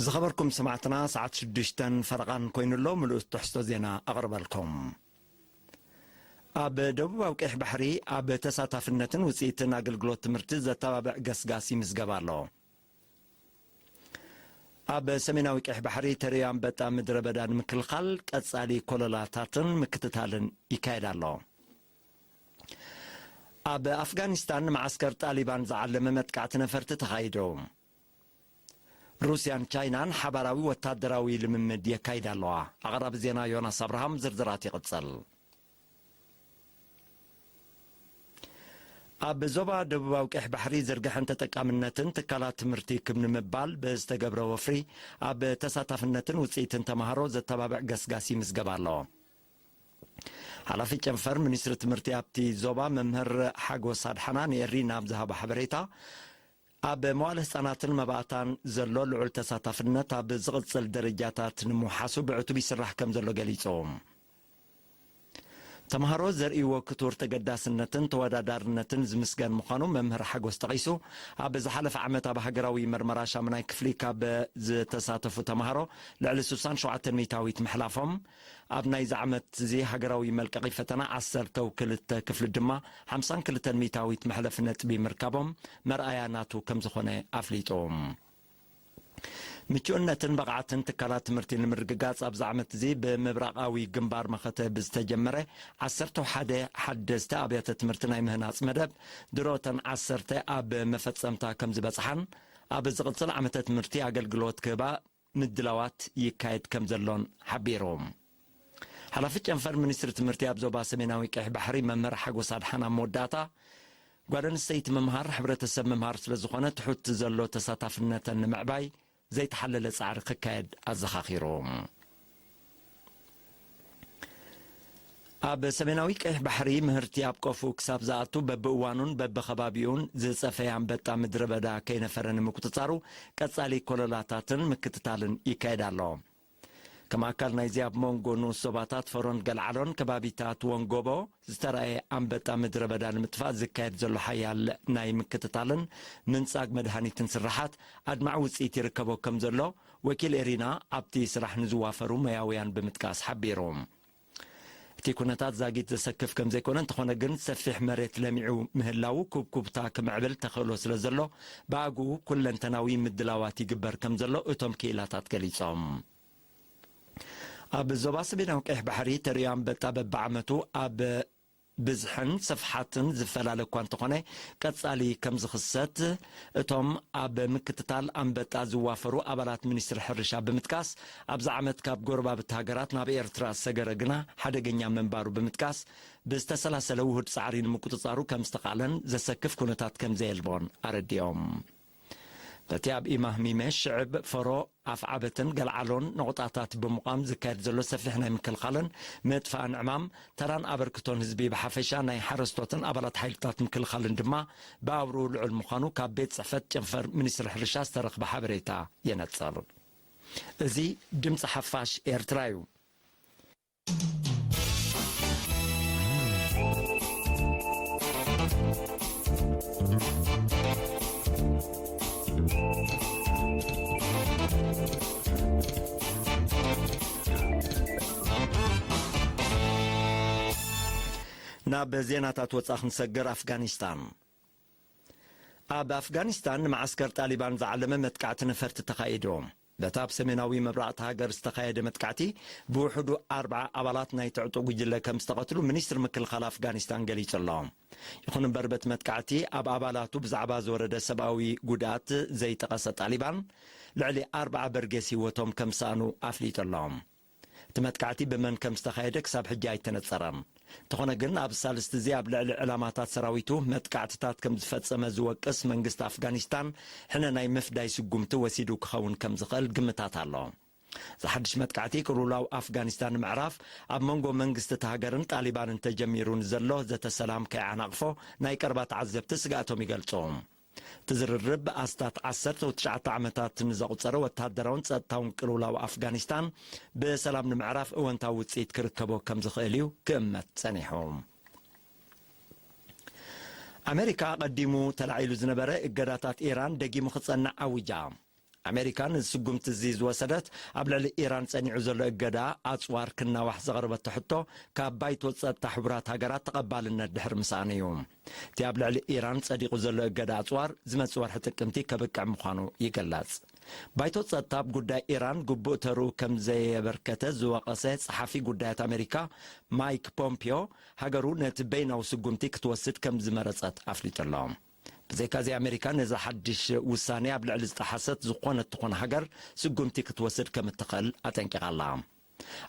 ዝኸበርኩም ሰማዕትና፣ ሰዓት ሽዱሽተን ፈረቓን ኮይኑ ኣሎ። ምሉእ ትሕዝቶ ዜና ኣቕርበልኩም። ኣብ ደቡባዊ ቀይሕ ባሕሪ ኣብ ተሳታፍነትን ውጽኢትን ኣገልግሎት ትምህርቲ ዘተባብዕ ገስጋስ ይምዝገብ ኣሎ። ኣብ ሰሜናዊ ቀይሕ ባሕሪ ተርእዮ ኣንበጣ ምድረ በዳ ንምክልኻል ቀጻሊ ኮለላታትን ምክትታልን ይካየድ ኣሎ። ኣብ ኣፍጋኒስታን ንመዓስከር ጣሊባን ዝዓለመ መጥቃዕቲ ነፈርቲ ተኻይዱ። ሩስያን ቻይናን ሓባራዊ ወታደራዊ ልምምድ የካይዳ ኣለዋ። ኣቕራቢ ዜና ዮናስ ኣብርሃም፣ ዝርዝራት ይቕጽል። ኣብ ዞባ ደቡባዊ ቀይሕ ባሕሪ ዝርግሐን ተጠቃምነትን ትካላት ትምህርቲ ክብ ንምባል ብዝተገብረ ወፍሪ ኣብ ተሳታፍነትን ውጽኢትን ተማሃሮ ዘተባብዕ ገስጋስ ይምዝገብ ኣሎ። ሓላፊ ጨንፈር ሚኒስትሪ ትምህርቲ ኣብቲ ዞባ መምህር ሓጎስ ኣድሓና ንኤሪና ኣብ ዝሃቦ ሓበሬታ፣ ኣብ መዋለ ህጻናትን መባእታን ዘሎ ልዑል ተሳታፍነት ኣብ ዝቕጽል ደረጃታት ንምውሓሱ ብዕቱብ ይስራሕ ከም ዘሎ ገሊጹ። ተምሃሮ ዘርእይዎ ክቱር ተገዳስነትን ተወዳዳርነትን ዝምስገን ምዃኑ መምህር ሓጎስ ጠቒሱ፣ ኣብ ዝሓለፈ ዓመት ኣብ ሃገራዊ መርመራ ሻሙናይ ክፍሊ ካብ ዝተሳተፉ ተምሃሮ ልዕሊ ስሳን ሸውዓተን ሚእታዊት ምሕላፎም፣ ኣብ ናይዚ ዓመት እዚ ሃገራዊ መልቀቒ ፈተና ዓሰርተው ክልተ ክፍሊ ድማ ሓምሳን ክልተን ሚእታዊት መሕለፊ ነጥቢ ምርካቦም መርኣያ ናቱ ከም ዝኾነ ኣፍሊጡ። ምቹእነትን ብቕዓትን ትካላት ትምህርቲ ንምርግጋጽ ኣብዚ ዓመት እዚ ብምብራቓዊ ግንባር መኸተ ብዝተጀመረ ዓሰርተ ሓደ ሓደስቲ ኣብያተ ትምህርቲ ናይ ምህናጽ መደብ ድሮ እተን ዓሰርተ ኣብ መፈጸምታ ከም ዝበጽሓን ኣብ ዝቕጽል ዓመተ ትምህርቲ ኣገልግሎት ክህባ ምድላዋት ይካየድ ከም ዘሎን ሓቢሩ። ሓላፊ ጨንፈር ሚኒስትሪ ትምህርቲ ኣብ ዞባ ሰሜናዊ ቀይሕ ባሕሪ መምህር ሓጎስ ኣድሓን ኣብ መወዳእታ፣ ጓል ኣንስተይቲ ምምሃር ሕብረተሰብ ምምሃር ስለ ዝኾነ ትሑት ዘሎ ተሳታፍነተን ንምዕባይ ዘይተሓለለ ጻዕሪ ክካየድ ኣዘኻኺሩ። ኣብ ሰሜናዊ ቀይሕ ባሕሪ ምህርቲ ኣብ ቆፉ ክሳብ ዝኣቱ በብእዋኑን በብኸባቢኡን ዝጸፈየ ኣንበጣ ምድረ በዳ ከይነፈረ ንምቁጽጻሩ ቀጻሊ ኮለላታትን ምክትታልን ይካየድ ኣሎ። ከም ኣካል ናይዚ ኣብ መንጎ ንኡስ ዞባታት ፈሮን ገልዓሎን ከባቢታት ወንጎቦ ዝተራእየ ኣንበጣ ምድረ በዳ ንምጥፋእ ዝካየድ ዘሎ ሓያል ናይ ምክትታልን ምንጻግ መድሃኒትን ስርሓት ኣድማዒ ውጽኢት ይርከቦ ከም ዘሎ ወኪል ኤሪና ኣብቲ ስራሕ ንዝዋፈሩ መያውያን ብምጥቃስ ሓቢሩ። እቲ ኩነታት ዛጊት ዘሰክፍ ከም ዘይኮነ፣ እንተኾነ ግን ሰፊሕ መሬት ለሚዑ ምህላዉ ኩብኩብታ ክምዕብል ተኽእሎ ስለ ዘሎ፣ ብኣግኡ ኩለንተናዊ ምድላዋት ይግበር ከም ዘሎ እቶም ክኢላታት ገሊጾም። ኣብ ዞባ ሰሜናዊ ቀይሕ ባሕሪ ተርእዮ ኣንበጣ በብዓመቱ ኣብ ብዝሕን ስፍሓትን ዝፈላለ እኳ እንተኾነ፣ ቀጻሊ ከም ዝኽሰት እቶም ኣብ ምክትታል ኣንበጣ ዝዋፈሩ ኣባላት ሚኒስትሪ ሕርሻ ብምጥቃስ፣ ኣብዚ ዓመት ካብ ጎረባብቲ ሃገራት ናብ ኤርትራ ዝሰገረ ግና ሓደገኛ ምንባሩ ብምጥቃስ፣ ብዝተሰላሰለ ውሁድ ጻዕሪ ንምቁጽጻሩ ከም ዝተኻእለን ዘሰክፍ ኩነታት ከም ዘየልቦን ኣረዲኦም። በቲ ኣብ ኢማህሚመ፣ ሽዕብ፣ ፈሮ፣ ኣፍዓበትን ገልዓሎን ነቑጣታት ብምቋም ዝካየድ ዘሎ ሰፊሕ ናይ ምክልኻልን ምጥፋእን ዕማም፣ ተራን ኣበርክቶን ህዝቢ ብሓፈሻ፣ ናይ ሓረስቶትን ኣባላት ሓይልታት ምክልኻልን ድማ ብኣውርኡ ልዑል ምዃኑ ካብ ቤት ጽሕፈት ጨንፈር ሚኒስትሪ ሕርሻ ዝተረኽበ ሓበሬታ የነጽር። እዚ ድምጺ ሓፋሽ ኤርትራ እዩ። ናብ ዜናታት ወጻኢ ክንሰግር። ኣፍጋኒስታን። ኣብ ኣፍጋኒስታን ንመዓስከር ጣሊባን ዝዓለመ መጥቃዕቲ ነፈርቲ ተኻይዱ። በቲ ኣብ ሰሜናዊ ምብራቕ እታ ሃገር ዝተኻየደ መጥቃዕቲ፣ ብውሕዱ ኣርብዓ ኣባላት ናይቲ ዕጡቕ ጉጅለ ከም ዝተቐትሉ ሚኒስትሪ ምክልኻል ኣፍጋኒስታን ገሊጹ ኣሎ። ይኹን እምበር፣ በቲ መጥቃዕቲ ኣብ ኣባላቱ ብዛዕባ ዝወረደ ሰብኣዊ ጉድኣት ዘይጠቐሰ ጣሊባን፣ ልዕሊ ኣርብዓ በርጌስ ህይወቶም ከም ዝሰኣኑ ኣፍሊጡ ኣሎ። እቲ መጥቃዕቲ ብመን ከም ዝተኻየደ ክሳብ ሕጂ ኣይተነጸረን። እንተኾነ ግን፣ ኣብ ሳልስቲ እዚ ኣብ ልዕሊ ዕላማታት ሰራዊቱ መጥቃዕትታት ከም ዝፈጸመ ዝወቅስ መንግስቲ ኣፍጋኒስታን፣ ሕነ ናይ ምፍዳይ ስጉምቲ ወሲዱ ክኸውን ከም ዝኽእል ግምታት ኣሎ። እዚ ሓድሽ መጥቃዕቲ ቅልውላው ኣፍጋኒስታን ንምዕራፍ፣ ኣብ መንጎ መንግስቲ እታ ሃገርን ጣሊባንን ተጀሚሩ ንዘሎ ዘተ ሰላም ከይዓናቕፎ ናይ ቀረባ ተዓዘብቲ ስግኣቶም ይገልጹ። እቲ ዝርርብ ኣስታት ዓሰርተ ትሽዓተ ዓመታት ንዘቑጸረ ወተሃደራውን ጸጥታውን ቅልውላው ኣፍጋኒስታን ብሰላም ንምዕራፍ እወንታዊ ውጽኢት ክርከቦ ከም ዝኽእል እዩ ክእመት ጸኒሑ። ኣሜሪካ ኣቐዲሙ ተላዒሉ ዝነበረ እገዳታት ኢራን ደጊሙ ክጸንዕ ኣዊጃ። ኣሜሪካ ነዚ ስጉምቲ እዚ ዝወሰደት ኣብ ልዕሊ ኢራን ጸኒዑ ዘሎ እገዳ ኣጽዋር ክናዋሕ ዘቕረበቶ ሕቶ ካብ ባይቶ ጸጥታ ሕቡራት ሃገራት ተቐባልነት ድሕሪ ምስኣኑ እዩ። እቲ ኣብ ልዕሊ ኢራን ጸዲቑ ዘሎ እገዳ ኣጽዋር ዝመጽእ ወርሒ ጥቅምቲ ከብቅዕ ምዃኑ ይግለጽ። ባይቶ ጸጥታ ኣብ ጉዳይ ኢራን ግቡእ ተርኡ ከም ዘየበርከተ ዝወቐሰ ጸሓፊ ጉዳያት ኣሜሪካ ማይክ ፖምፒዮ፣ ሃገሩ ነቲ በይናዊ ስጉምቲ ክትወስድ ከም ዝመረጸት ኣፍሊጡ ኣሎ። ብዘይካዚ ኣሜሪካ ነዚ ሓድሽ ውሳኔ ኣብ ልዕሊ ዝጠሓሰት ዝኾነት ትኾን ሃገር ስጉምቲ ክትወስድ ከም እትኽእል ኣጠንቂቓ ኣላ።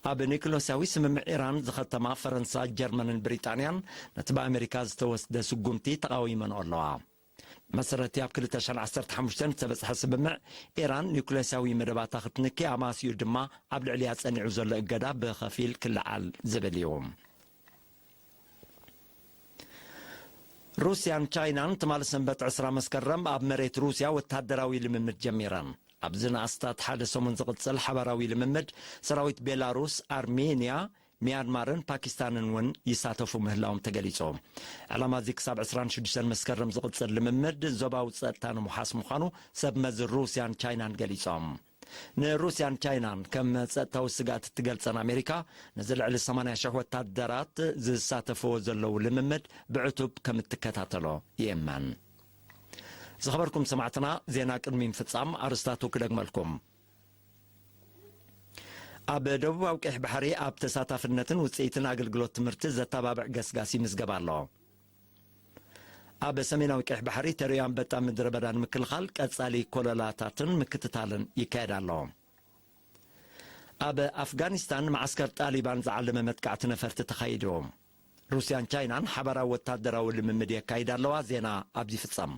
ኣብ ኒውክለስያዊ ስምምዕ ኢራን ዝኸተማ ፈረንሳ፣ ጀርመንን ብሪጣንያን ነቲ ብኣሜሪካ ዝተወስደ ስጉምቲ ተቓዊመንኦ ኣለዋ። መሰረቲ ኣብ ክልተ ሽሕን ዓሰርተ ሓሙሽተን ዝተበጽሐ ስምምዕ፣ ኢራን ኒውክለስያዊ መደባታ ክትንኪ ኣማስዩ ድማ ኣብ ልዕሊያ ጸኒዑ ዘሎ እገዳ ብኸፊል ክለዓል ዝብል እዩ። ሩስያን ቻይናን ትማሊ ሰንበት ዕስራ መስከረም ኣብ መሬት ሩስያ ወታደራዊ ልምምድ ጀሚረን። ኣብዚ ንኣስታት ሓደ ሰሙን ዝቕጽል ሓባራዊ ልምምድ ሰራዊት ቤላሩስ፣ ኣርሜንያ፣ ሚያንማርን ፓኪስታንን እውን ይሳተፉ ምህላዎም ተገሊጹ። ዕላማ እዚ ክሳብ ዕስራን ሽዱሽተን መስከረም ዝቕጽል ልምምድ ዞባዊ ጸጥታ ንምውሓስ ምዃኑ ሰብ መዚ ሩስያን ቻይናን ገሊጾም። ንሩስያን ቻይናን ከም ጸጥታዊ ስግኣት እትገልጸን ኣሜሪካ፣ ነዚ ልዕሊ ሰማንያ ሽሕ ወታደራት ዝሳተፍዎ ዘለዉ ልምምድ ብዕቱብ ከም እትከታተሎ ይእመን። ዝኸበርኩም ሰማዕትና፣ ዜና ቅድሚ ምፍጻም ኣርስታቱ ክደግመልኩም። ኣብ ደቡባዊ ቀይሕ ባሕሪ ኣብ ተሳታፍነትን ውጽኢትን ኣገልግሎት ትምህርቲ ዘተባብዕ ገስጋስ ይምዝገብ ኣሎ። ኣብ ሰሜናዊ ቀይሕ ባሕሪ ተርእዮ ኣንበጣ ምድረ በዳ ንምክልኻል ቀጻሊ ኮለላታትን ምክትታልን ይካየድ ኣሎ። ኣብ ኣፍጋኒስታን መዓስከር ጣሊባን ዝዓለመ መጥቃዕቲ ነፈርቲ ተኻይዱ። ሩስያን ቻይናን ሓባራዊ ወታደራዊ ልምምድ የካይዳ ኣለዋ። ዜና ኣብዚ ይፍጸም።